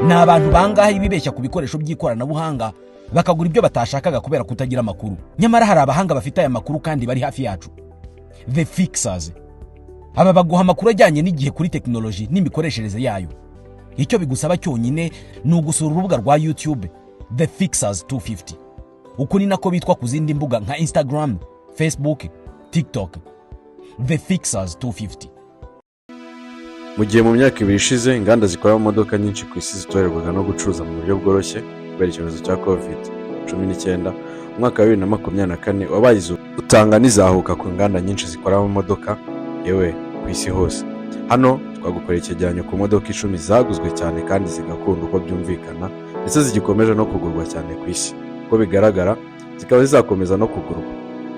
Ni abantu bangahe bibeshya ku bikoresho by'ikoranabuhanga, bakagura ibyo batashakaga kubera kutagira amakuru? Nyamara hari abahanga bafite aya makuru kandi bari hafi yacu, The Fixers. Aba baguha amakuru ajyanye n'igihe kuri tekinoloji n'imikoreshereze yayo. Icyo bigusaba cyonyine ni ugusura urubuga rwa YouTube The Fixers 250. Uku ni nako bitwa ku zindi mbuga nka Instagram, Facebook, TikTok, The Fixers 250. Mu gihe mu myaka 2 ishize inganda zikora amamodoka nyinshi ku isi zitorerwaga no gucuruza mu buryo bworoshye kubera icyorezo cya COVID-19, umwaka wa 2024 wabaye utanga n'izahuka ku nganda nyinshi zikora amamodoka, yewe ku isi hose. Hano twagukoreye icyegeranyo ku modoka 10 zaguzwe cyane kandi zigakunda uko byumvikana, ndetse zigikomeje no kugurwa cyane ku isi. Uko bigaragara zikaba zizakomeza no kugurwa.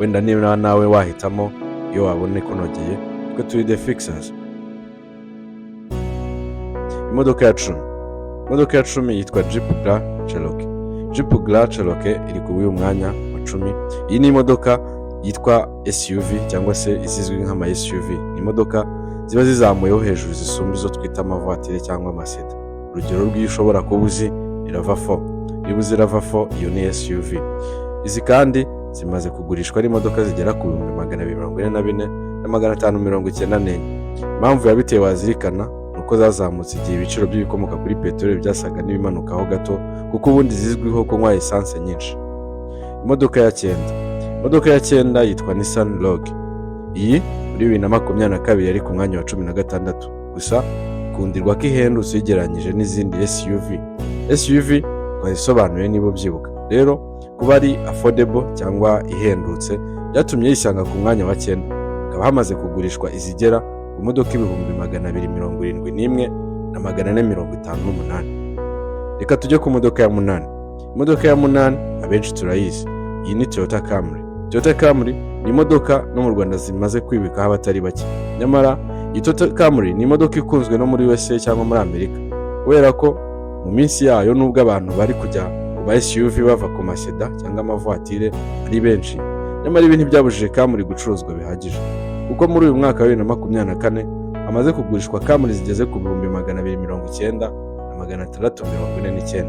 Wenda niba nawe wahitamo iyo wabona ikunogeye. Twe turi The Fixers. Imodoka ya 10. Imodoka ya 10 yitwa Jeep Grand Cherokee. Jeep Grand Cherokee iri ku uyu mwanya wa 10. Iyi ni imodoka yitwa SUV cyangwa se izizwi nk'ama SUV. Ni imodoka ziba zizamuyeho hejuru, zisumba izo twita amavatire cyangwa amaseda. Urugero rw'iyo ushobora kuba uzi ni RAV4. Niba uzi RAV4, iyo ni SUV. Izi kandi zimaze kugurishwa ari imodoka zigera ku 244,594. Impamvu yabitewe wazirikana ni uko zazamutse igihe ibiciro by'ibikomoka kuri peteroli byasaga n'ibimanukaho gato, kuko ubundi zizwiho kunywa esanse nyinshi. Imodoka ya cyenda. Imodoka ya cyenda yitwa Nissan Rogue. Iyi muri 2022 yari ku mwanya wa 16 gusa. Ikundirwa ko ihendutse uyigereranyije n'izindi SUV. SUV twazisobanuye niba ubyibuka. Rero kuba ari affordable cyangwa ihendutse byatumye yisanga ku mwanya wa cyenda. Hakaba hamaze kugurishwa izigera ku modoka 271,458. Reka tujye ku modoka ya munani. Imodoka ya munani abenshi turayizi, iyi ni Toyota Camry. Toyota Camry ni imodoka no mu Rwanda zimaze kwibikaho abatari bake. Nyamara iyi Toyota Camry ni imodoka ikunzwe no muri USA cyangwa muri Amerika, kubera ko mu minsi yayo, nubwo abantu bari kujya ku ma SUV bava ku maseda cyangwa amavatire ari benshi, nyamara ibi ntibyabujije Camry gucuruzwa bihagije, kuko muri uyu mwaka wa 2024 hamaze kugurishwa Camry zigeze ku 290,649.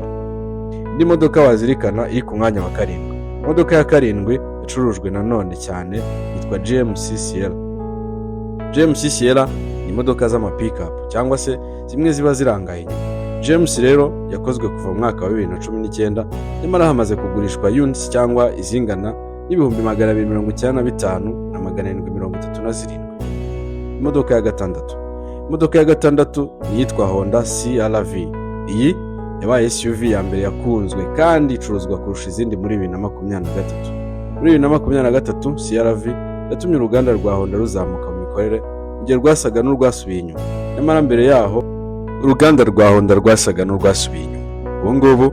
Indi modoka wazirikana iri ku mwanya wa karindwi. Imodoka ya karindwi yacurujwe nanone cyane yitwa GMC Sierra. GMC Sierra ni imodoka z'amapikapu cyangwa se zimwe ziba zirangaye inyuma. GMC rero yakozwe kuva mu mwaka wa 2019, nyamara hamaze kugurishwa units cyangwa izingana n'295,737. Imodoka ya gatandatu. Imodoka ya gatandatu ni iyitwa Honda CRV. Iyi yabaye SUV ya mbere yakunzwe kandi icuruzwa kurusha izindi muri 2023. Muri 2023 CRV yatumye uruganda rwa Honda ruzamuka mu mikorere mu gihe rwasaga n'urwasubiye inyuma. Nyamara mbere yaho uruganda rwa Honda rwasaga n'urwasubiye inyuma. Ubu ngubu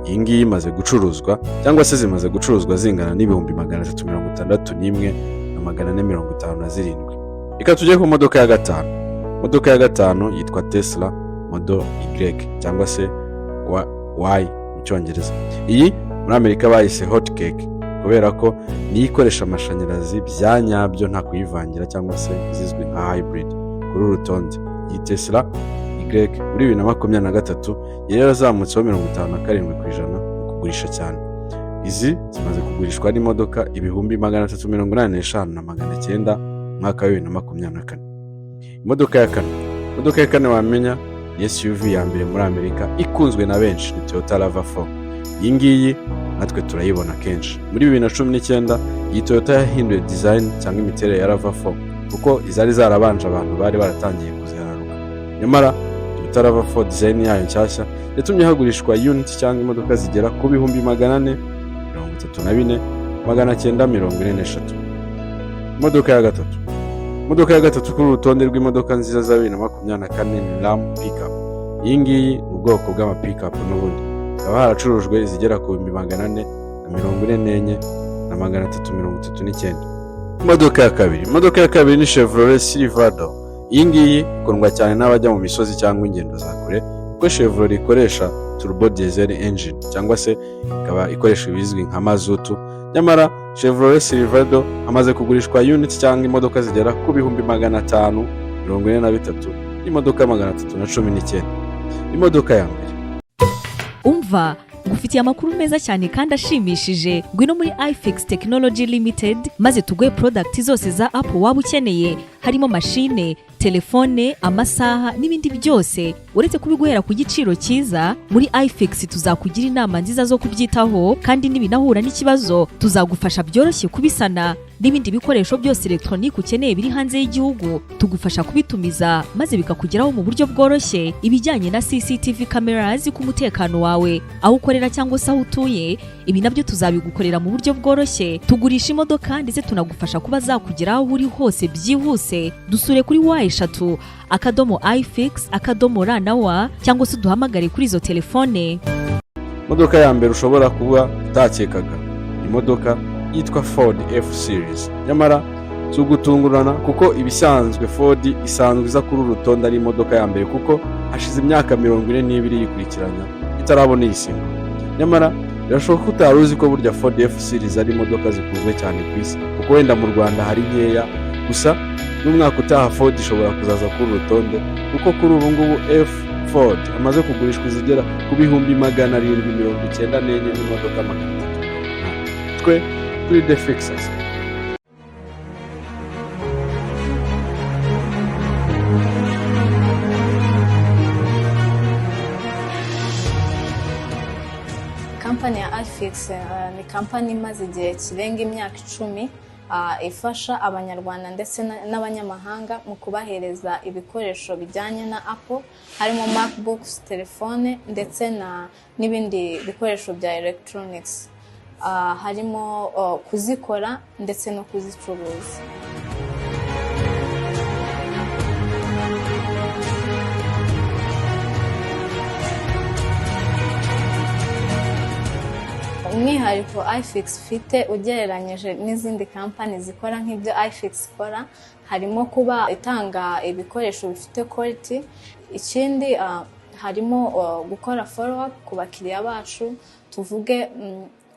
iyi ngiyi imaze gucuruzwa cyangwa se zimaze gucuruzwa zingana n'361,457. Reka tujye ku modoka ya gatanu. Imodoka ya gatanu yitwa Tesla Model Y cyangwa se Y mu Cyongereza. Iyi muri Amerika bayise hot cake kubera ko niyo ikoresha amashanyarazi bya nyabyo, nta kuyivangira cyangwa se izizwi nka hybrid. Kuri uru rutonde iyi Tesla Y muri 2023 yari yarazamutseho 57% mu kugurisha cyane. Izi zimaze kugurishwa n'imodoka 385,900 mu mwaka wa 2024. Imodoka ya kane. Imodoka ya kane wamenya ni SUV ya mbere muri Amerika ikunzwe na benshi, ni Toyota RAV4. Iyi ngiyi natwe turayibona kenshi. Muri 2019 iyi Toyota yahinduye design cyangwa imiterere ya RAV4, kuko izari zarabanje abantu bari baratangiye kuzihararuka. Nyamara Toyota RAV4 design yayo nshyashya yatumye hagurishwa unit cyangwa imodoka zigera ku 434,943. Imodoka ya gatatu. Imodoka ya gatatu kuri uru rutonde rw'imodoka nziza za 2024 ni Ram Pickup. Iyi ngiyi ni ubwoko bw'ama pickup n'ubundi. Hakaba haracurujwe izigera ku 444,339. Imodoka ya kabiri. Imodoka ya kabiri ni Chevrolet Silverado. Iyi ngiyi ikundwa cyane n'abajya mu misozi cyangwa ingendo za kure, kuko Chevrolet ikoresha turbo diesel engine cyangwa se ikaba ikoresha ibizwi nka mazutu. Nyamara Chevrolet Silverado amaze kugurishwa unit cyangwa imodoka zigera ku 543,319. Imodoka ya mbere. Umva, ngufitiye amakuru meza cyane kandi ashimishije. Ngwino muri iFix Technology Limited maze tuguhe product zose za Apple waba ukeneye, harimo mashine, telefone, amasaha n'ibindi byose. Uretse kubiguhera ku giciro cyiza, muri iFix tuzakugira inama nziza zo kubyitaho, kandi nibinahura n'ikibazo tuzagufasha byoroshye kubisana. N'ibindi bikoresho byose elegitoronike ukeneye biri hanze y'igihugu tugufasha kubitumiza maze bikakugeraho mu buryo bworoshye. Ibijyanye na CCTV cameras ku mutekano wawe aho ukorera cyangwa se aho utuye, ibi nabyo tuzabigukorera mu buryo bworoshye. Tugurisha imodoka ndetse tunagufasha kuba zakugeraho aho uri hose byihuse. Dusure kuri www.ifix.rw cyangwa se uduhamagare kuri izo telefone. Imodoka ya mbere ushobora kuba utakekaga, imodoka yitwa Ford F Series. Nyamara si ugutungurana, kuko ibisanzwe Ford isanzwe iza kuri uru rutonde ari imodoka ya mbere, kuko hashize imyaka 42 yikurikiranya itarabona iyi sima. Nyamara birashoboka ko utari uzi ko burya Ford F Series ari imodoka zikunzwe cyane ku isi, kuko wenda mu Rwanda hari nkeya gusa. N'umwaka utaha Ford ishobora kuzaza kuri uru rutonde, kuko kuri ubu ngubu F Ford amaze kugurishwa izigera ku 794,380 n'imodoka. Twe turi The Fixers. Kampani ya iFix ni kampani imaze igihe kirenga imyaka 10, ifasha Abanyarwanda ndetse n'abanyamahanga mu kubahereza ibikoresho bijyanye na Apple, harimo MacBooks, telefone ndetse n'ibindi bikoresho bya electronics. Harimo kuzikora ndetse no kuzicuruza. Umwihariko iFix ifite ugereranyije n'izindi kampani zikora nk'ibyo iFix ikora, harimo kuba itanga ibikoresho bifite quality. Ikindi harimo gukora follow up ku bakiriya bacu. Tuvuge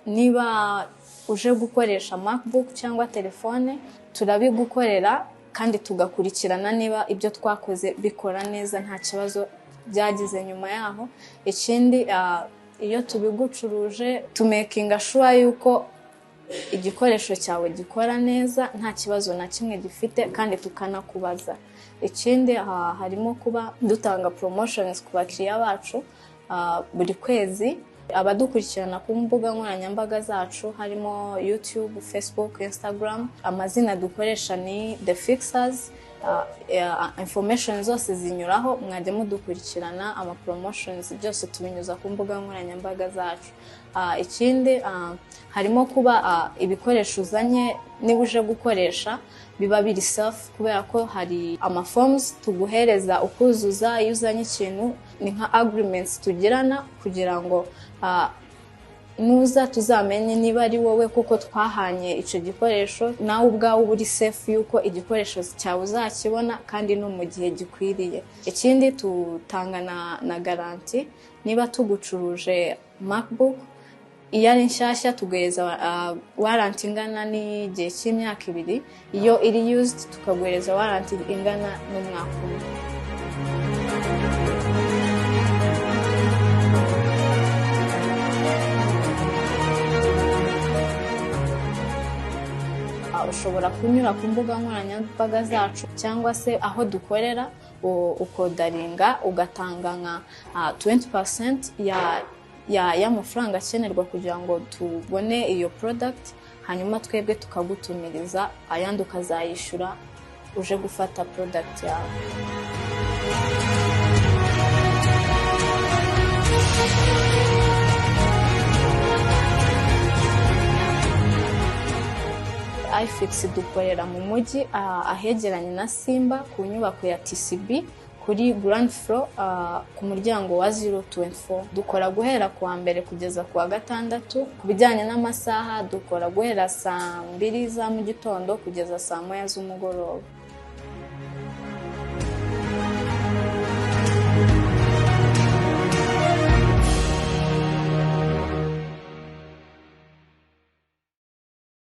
niba uje gukoresha MacBook cyangwa telefone, turabigukorera kandi tugakurikirana niba ibyo twakoze bikora neza, nta kibazo byagize nyuma yaho. Ikindi, iyo tubigucuruje tumakinga sure yuko igikoresho cyawe gikora neza, nta kibazo na kimwe gifite, kandi tukanakubaza. Ikindi harimo kuba dutanga promotions ku bakiriya bacu buri kwezi. Abadukurikirana ku mbuga nkoranyambaga zacu, harimo YouTube, Facebook, Instagram, amazina dukoresha ni The Fixers. Information zose zinyuraho, mwajya mudukurikirana. Ama promotions byose tubinyuza ku mbuga nkoranyambaga zacu. Ikindi harimo kuba ibikoresho uzanye, niba uje gukoresha, biba biri safe, kubera ko hari ama forms tuguhereza ukuzuza iyo uzanye ikintu. Ni nka agreements tugirana kugira ngo nuza tuzamenye niba ari wowe kuko twahanye icyo gikoresho, nawe ubwawe uba uri safe yuko igikoresho cyawe uzakibona kandi no mu gihe gikwiriye. Ikindi tutanga na garanti. Niba tugucuruje MacBook, iyo ari nshyashya tuguhereza warranty ingana n'igihe cy'imyaka 2. Iyo iri used tukaguhereza warranty ingana n'umwaka umwe. Ushobora kunyura ku mbuga nkoranyambaga zacu cyangwa se aho dukorera, ukaorderinga, ugatanga nka 20% ya y'amafaranga akenerwa kugira ngo tubone iyo product, hanyuma twebwe tukagutumiriza, ayandi ukazayishyura uje gufata product yawe. iFix dukorera mu mujyi, ahegeranye na Simba, ku nyubako ya TCB, kuri ground floor, ku muryango wa 024. Dukora guhera ku wa mbere kugeza ku wa gatandatu. Ku bijyanye n'amasaha, dukora guhera saa 2 za mu gitondo kugeza saa 1 z'umugoroba.